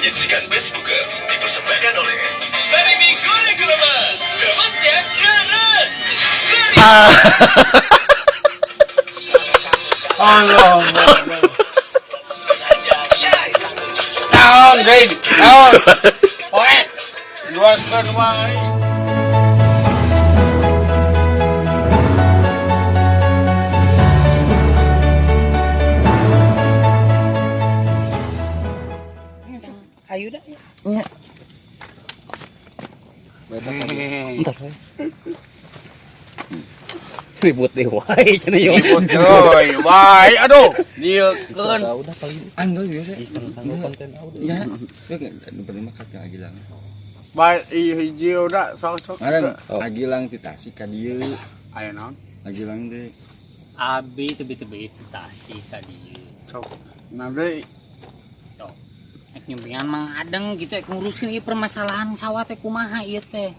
Menyaksikan Facebookers dipersembahkan oleh Sarimi Goreng Kremes. Kremesnya deres. Sarimi. Allah. Naon deui? Naon? Poe. Luaskeun wae. Ayo dah. Bentar. Ribut deh wae cenah ieu. Ribut euy, wae aduh. Dieukeun. Udah paling Anu biasa. konten Ya. Nu penting mah ka Agilang. Bae ieu hiji udah sok sok. Ngaran Agilang ti Tasik ka dieu. Aya naon? Agilang teh. Abi tebi-tebi Tasik ka dieu. Sok. Nah deui. Sok. Ek nyumpingan Mang Adeng gitu ek nguruskeun ieu permasalahan sawah teh kumaha ieu teh.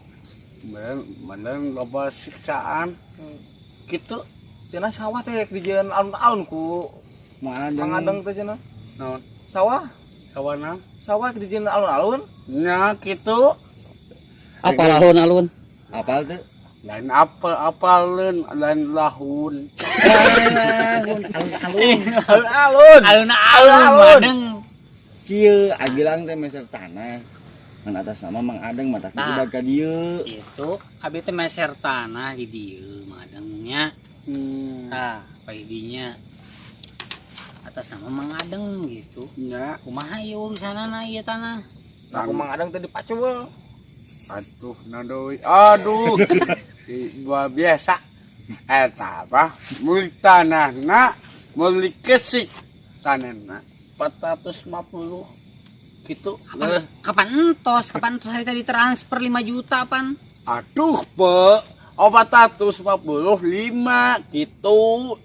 Bener, bener loba siksaan. Gitu. Cenah sawah teh dijieun alun-alun ku Mang Mang Adeng teh cenah. Naon? Sawah, Sawah naon? Sawah dijieun alun-alun. Nya kitu. Apa alun-alun? Apal teh? Lain apel apaleun, lain lahun. Alun-alun. Alun-alun. Alun-alun Alun. Adeng. Kieu Agilang teh meser tanah. Ngan atas nama Mang Adeng matak Tah. udah ka dieu. Itu abi teh meser tanah di dieu Mang Adengnya. Tah, paidinya atas nama Mang Adeng gitu. Nya. Kumaha ieu urusanana ieu tanah? Nah, ku Mang Adeng teh dipacul. Aduh, nadoi. Aduh. Luar biasa. Eta apa? Meuli tanahna, meuli kesik tanahna 450 gitu. Kapan, kapan entos? Kapan entos hari tadi transfer 5 juta pan? Aduh, pe. 445 gitu.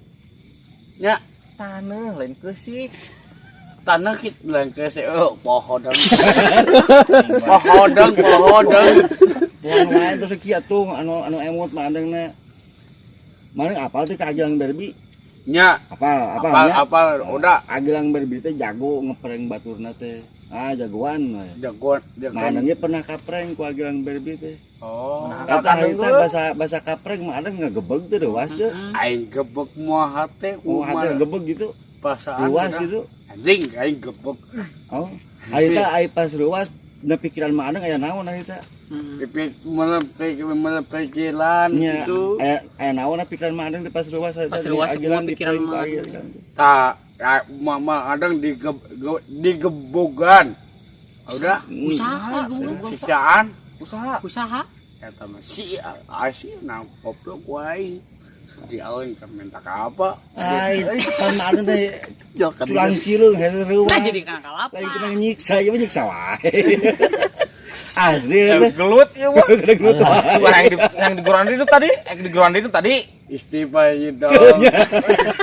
Nya, Tanah lain keusik. Tanah kita lain kesik. Oh, pohodeng. Pohodeng, pohodeng. Bukan wae terus kieu atuh anu anu emot Mang Adengna. Mang apal teh ka Agilang Berbi? Nya, Apal, apal apal, nya? Apal, udah. Agilang Berbi teh jago ngeprank baturna teh. Ah, jagoan we. Jagoan, Mang jagoan. Adeng ge pernah kaprank ku Agilang Berbi teh. Oh. Eta harita bahasa bahasa kapreng mah ada ngegebeg teh reuas teh. Aing gebek moal hate Oh, hate kumaha ngegebeg gitu. Perasaan Reuas udah. gitu. Anjing aing gebek. Oh, harita ai pas reuas na pikiran mah ada aya naon harita. Pipik melepek pikiran Nya, gitu. Aya aya naon na pikiran mah ada teh pas reuas harita. Pas reuas Agilang kumaha pikiran diprank ku Mang Adeng? Agilang. Tak mama kadang digebogan. Udah Usaha gua. Siksaan Usaha. Usaha. Eta mah si si nah goblok wae. Di alun ka minta ka apa? Ai, pan mah ada teh culang cileung eta reuas. Nah jadi kana kalapa. Lain kena nyiksa, ieu mah nyiksa wae. Asli eta. Gelut ieu mah. Kena gelut wae. Wah, yang di Guran itu tadi, yang di Guran itu tadi, Istighfar gitu.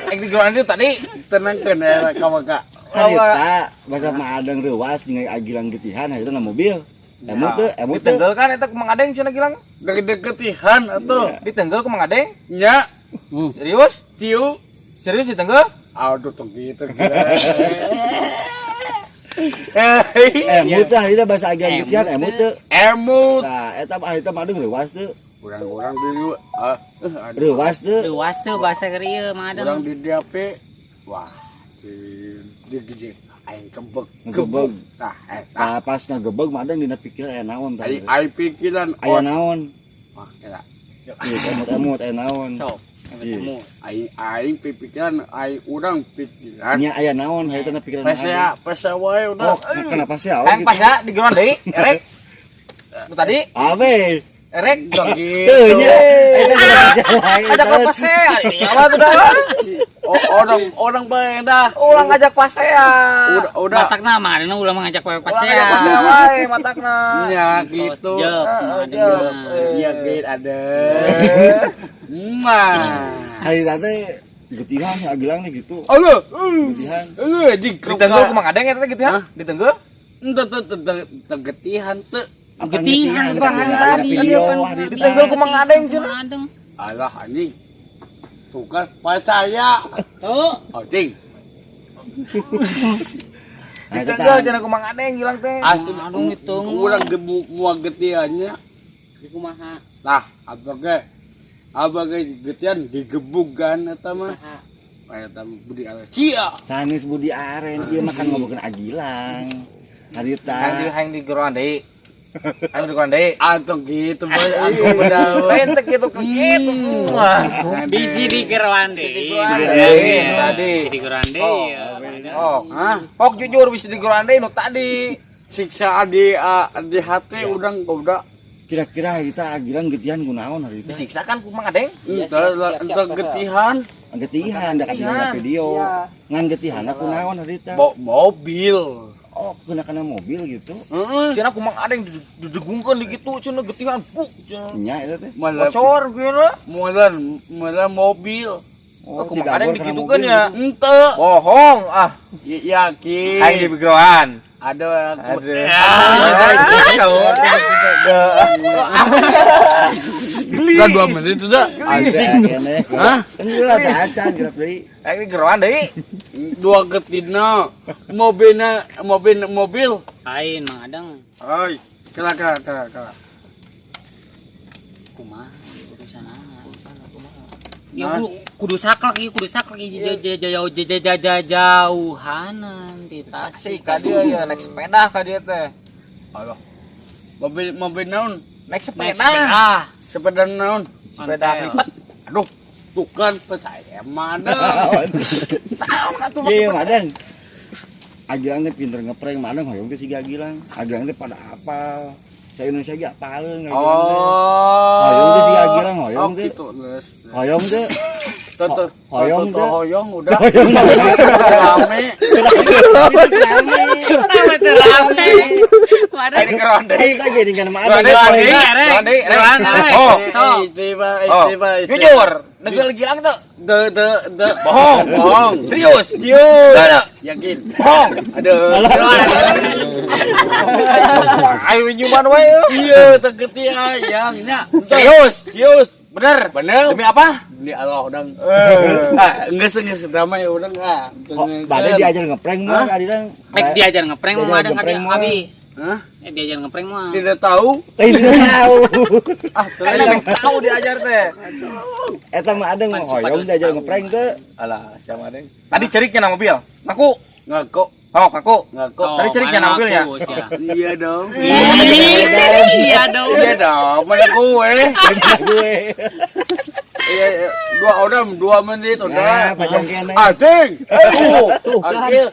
yang di Guran itu tadi. Tenangkeun ya ka maka. Harita bahasa Mang Adeng reuas jeung Agilang getihan harita na mobil. Emut teu, emut teu. Ditenggel kan eta ku Mang Adeng cenah Gilang. Deket-deketihan atuh. Ditenggel ku Mang Adeng. Nya, Serius? Tiu. Serius ditenggel? Aduh tong gitu gila. Emut teh harita bahasa Agilang getihan emut teu. Emut. Tah, eta mah harita Mang Adeng reuas teu. Urang-urang di ah, aduh. Reuas teu. Luas tuh bahasa keur ieu Mang Adeng. Urang di DAP. Wah, di gede aing kebek. Ngegebeg. Tah eta. Tah pas ngagebeg Mang Adeng dina pikiran aya naon tah. Aing aing pikiran Aya naon. Wah, kira. Ieu emut-emut aya naon. Sok. Iya. Emut. Aing aing pikiran aing urang pikiran. Nya aya naon harita na pikiran Mang Adeng. Pasea, pasea wae udah. Oh, kenapa sih awak Yang pas ya di Guran deui, erek. Nu tadi, Abe. erek. Tong Teu gitu. nya. Eta kenapa sih wae. Ajak ke pasea. Apa tuh dah? Oh, orang orang bae dah. Ulang ngajak pasea. Udah udah. Matakna Mang Adeng ulah mengajak wae Ulang ngajak pasea pasea. wae matakna. Nya gitu. Jep, Mang Adeng jep. mah. Iya gitu ada. Mah. Harita teh getihan Agilang teh gitu. Allah. Getihan. Di Ditenggel ku Mang Adeng eta teh gitu ya? Ditenggel? Ente teu teu getihan teu. Getihan bahan tadi. Video Pan- hari itu. Ditenggel ku Mang Adeng cenah. Mang Adeng. Alah anjing. Tugas percaya. Tuh. Anjing. Ditenggel cenah ku Mang Adeng Gilang teh. Asli Aduh, itu. Urang gebuk mua getiannya. Di kumaha? Lah, abah ge. Abah ge getian digebuk kan eta mah. Eta mah Budi Aren. Cia. Sanes Budi Aren ieu mah kan ngomongkeun Agilang. Harita. Hayang hayang di geroan deui. Hayang di geroan deui. Atau gitu boy, aku udah Lain teh kitu ke kitu. Wah. Bisi di geroan deui. Deui, tadi. Bisi di geroan deui. Oh. Ya. Oh. Hah? Hok jujur bisa di geroan deui nu tadi. Siksa di hati udah Kira-kira harita Agilang getihan kunaon harita? Disiksa kan ku Mang Adeng? entah entah getihan Getihan da katingal video. Ngan getihanna kunaon harita? bawa mobil. Oh, kena mobil gitu. Heeh. Cenah ku Mang Adeng didegungkeun di kitu cenah getihan buk cenah. Nya eta teh. Malah Bocor gitu. malah malah mobil. Oh, Ku Mang Adeng digabor kana dikitukeun mobil ya. gitu. Ente Bohong ah. yakin. Hayang di geroan. Ada aku. Ada. Udah 2 menit udah. Anjing. Hah? Enggak ada acan gerak deui. Hayang di geroan deui. Dua getina mobilnya mobil mobil. Lain Mang Adeng. Oi, kela kela kela kela. Kumaha urusan Ya kudu saklek ieu kudu saklek ieu jauh jauh jauhanan di Asik Tasik. ka dieu ya naik sepeda ka dieu teh. Aduh. Mobil mobil naon? Naik Naik sepeda. sepeda. Sepeda naon? Sepeda lipat. Aduh, tuh kan percaya mana? Iya, Madang. Agilang teh pinter ngeprank, Madang hoyong teh siga Agilang. Agilang teh pada apal. Saya Indonesia ge apaleun Agilang teh. Oh. Hoyong teh siga Agilang, hoyong Oh, teh. gitu, les. Hoyong teh. Tuh, Hoyong tuh, teh. hoyong udah. Hoyong Rame. rame. Rame teh rame. Waduh. Hayang di geroan deui. Kita gini kan Madang. Geroan deui, Geroan geroan deui, deui, geroan deui. geroan deui. Oh. Sok. Istiba, Oh. istiba, istiba. Jujur, negel Gilang tuh. De, de, de. Bohong. Bohong. Serius. Serius. Tuh, tuh. Yakin. Bohong. Aduh. Ayo nyuman wae. Iya, tegeti ayangnya. Serius. Serius. Bener. Bener. Demi apa? Demi Allah udang. Ah, enggak enggak damai udang ah. Bade diajar ngeprank mah Agilang. Rek diajar ngeprank mah Diajar Adeng ngeprank mah. abi. Hah? Eh diajar ngeprank mah. Tidak tahu. Eh, tidak tahu. Ah, Kan terus. emang tahu diajar teh. Eta mah Adeng mah hoyong diajar ngeprank teh. Alah, siapa adeng? Tadi ceriknya na mobil. Ngaku. Ngaku, Oh, ngaku. ngaku. Sok, Tadi ceriknya mana mobilnya. ngaku, sia. Iya dong. Iya dong. Iya dong, mana gue. Gue. Iya, iya. Dua udah 2 menit Nah, udah. panjang kene. Adeng. Tuh, Agil.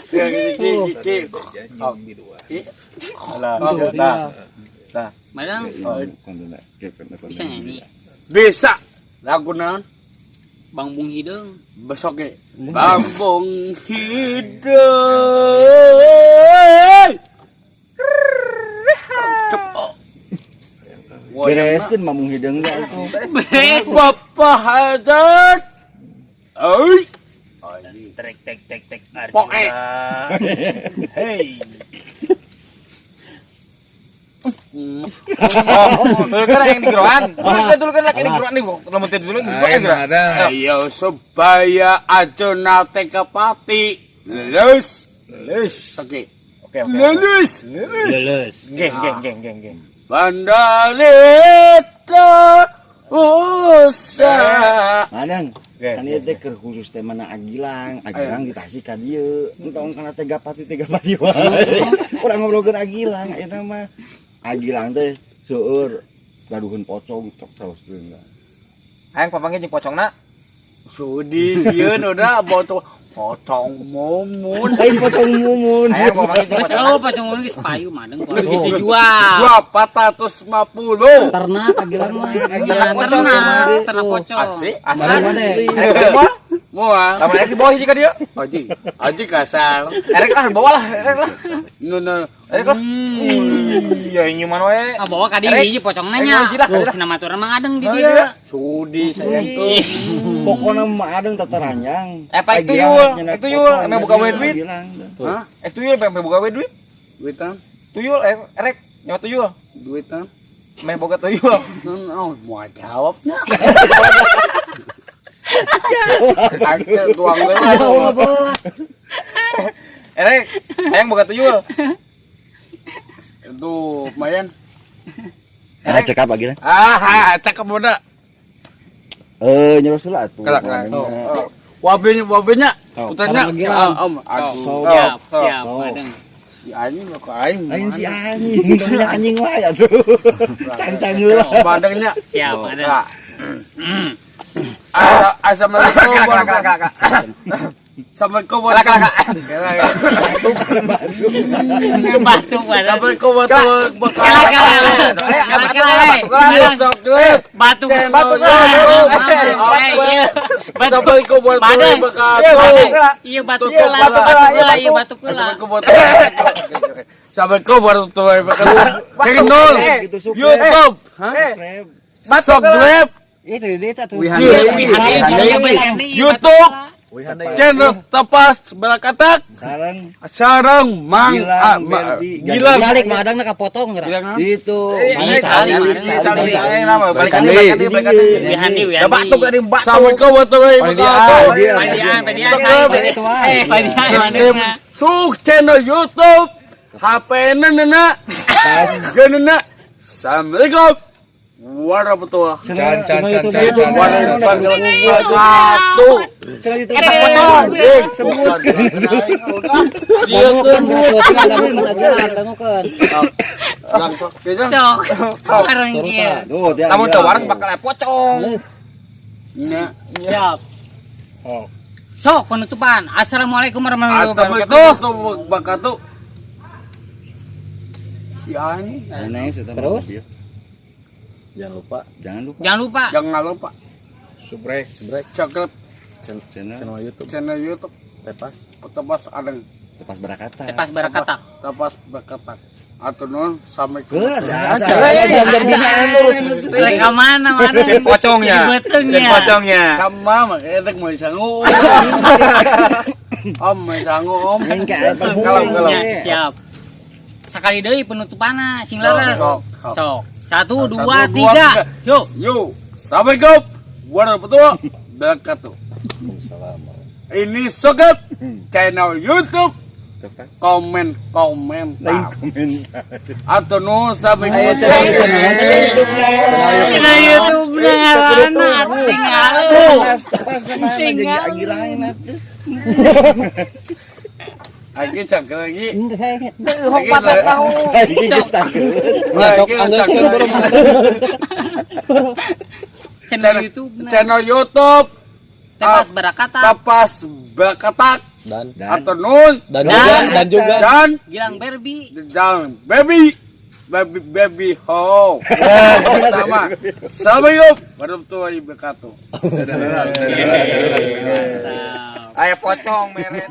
Ya, ki ki ki. Oh. Alah, nah. Nah. Madang bisa nyanyi. Bisa. Lagu naon? Bang Bung Hideung. Besok ge. Bambung hidup. Bereskeun mamung hideung teh atuh. Beres. Bapak Hajat. Oi. Trek tek tek tek Poe. Hey. Oh, dulu kan yang di geroan. Dulu kan yang di geroan nih, lamun teh dulu di geroan geroan. Ayo supaya aja nate ke pati. Lulus. Lulus. Oke. Oke, oke. Lulus. Lulus. Geng, geng, geng, geng, geng. Bandalita usah. Madang, Oke, kan ieu teh keur khusus teh mana Agilang, Agilang di Tasik ka dieu. Entong kana Tegapati Tegapati wae. Urang ngobrolkeun Agilang ayeuna mah. Agilang teh seueur gaduheun pocong cok terus geuna. Hayang papanggih jeung pocongna. Sudi sieun udah botol potong mumun. Lain pocong mumun. Hayang papanggih jeung Geus pocongna. oh pocong mun geus payu madeng geus dijual. 2450. Ternak Agilang mah. Iya, ternak, ternak pocong. Asli. Asli. Asli. Erek mah. Moal. Lamun erek dibawa hiji ka dieu. Aji, aji kasar. Erek lah bawa lah, erek lah. Nu nu. Erek lah. Iya, nyuman wae. Ah bawa ka dieu Erek. hiji pocongna Erek nya. hiji lah, Tuh, hiji lah. cenah maturan Mang Adeng di Oh, dieu. iya. Sudi sayang tuh. Pokona mah Adeng tataranjang. Eh, Pak, itu yul, itu yul, emang buka we duit. Hah? Eh tuyul pengen boga we duit. Duitan, Tuyul erek nyawa tuyul. duitan. Meh boga tuyul. Oh, mau jawabnya. Aing teh tuang deui. Erek, hayang boga tuyul. Itu lumayan. Ah, cekap lagi lah. Ah, cakep boda. Eh, nyerus heula atuh. Kelak, kelak. Wabenya, wabenya. Oh. Putranya. Gilang. Om, aduh. Siap, siap, Oh. Madeng. Si anjing kok aing. Lain si anjing, tong anjing wae atuh. Cang-cang heula. Bandengnya. Siap, Madeng. Nah. Assalamualaikum warahmatullahi Assalamualaikum warahmatullahi Batuk, Madeng. Assalamualaikum warahmatullahi Kela, wabarakatuh. kela, kela, kela. Subscribe. Batuk. Channel Batuk. YouTube. Iya. Batuk. Assalamualaikum warahmatullahi Madeng. wabarakatuh. Iya, batuk Tutup kela, kela. batuk kela, iya batuk kela. Assalamualaikum warahmatullahi wabarakatuh. Assalamualaikum warahmatullahi wabarakatuh. Channel Gitu, subscribe. YouTube. Subscribe. Subscribe. Itu itu atuh. YouTube. Channel Tepas Berakatak. Sareng Sareng Mang Gilang ah, Ma- Berbi. Gilang. Balik Mang Adang na kapotong geura. Gilang. itu. Sali, Sali, balikan deui, balikan deui, balikan deui. Wihandi, Ya Wihandi. batuk tadi, batuk. Assalamualaikum warahmatullahi wabarakatuh. Padian, padian, Subscribe. Eh, padian, Madeng. Suk channel YouTube. HP nena. Genena. Assalamualaikum warahmatullahi Can can can can can. wabarakatuh. Channel YouTube. Sebutkan. Dia Dangukeun, dangukeun. Langsung. Sok. Bareng kieu. Tuh, dia. Lamun teu waras bakal aya pocong. Nya. Siap. Sok penutupan. Assalamualaikum warahmatullahi Assalamualaikum wabarakatuh. warahmatullahi wabarakatuh. Si Ani. Aneh sudah. Terus? Jangan lupa Jangan lupa Jangan lupa. Jangan lupa subrek, subrek subscribe channel channel YouTube channel YouTube Tepas. Tepas Adeng Tepas Barakata. Tepas barakatak. Tepas Berkatak. Atau non Assalamualaikum. Heula dah. Rek ka mana, Madeng? Sin pocongnya. Betengnya. Sin pocongnya. Sama makanya rek mau sangu. Om mau sangu om. Aing ka Kalem, kalem. Ya, siap. Sekali deui penutupanna sing leres. Sok, sok. Sok. Satu, Satu, dua, dua, tiga. tiga. Yuk. Yo, Assalamualaikum warahmatullahi wabarakatuh. Ini Sokap channel YouTube. Komen komen Lain komentar. atau no sampai Dina YouTube na ngaranna atuh tinggal. Tepas mana jadi agilain atuh. Lagi cakep lagi. Hong patah tahu. Sok anu sih bro. Channel YouTube na. Channel YouTube Tepas Barakatak. Tapas Bakatak Dan atau nun dan juga dan juga dan Gilang Berbi. dan baby baby baby ho. Pertama, Assalamualaikum warahmatullahi wabarakatuh. Mantap. Aya pocong meren.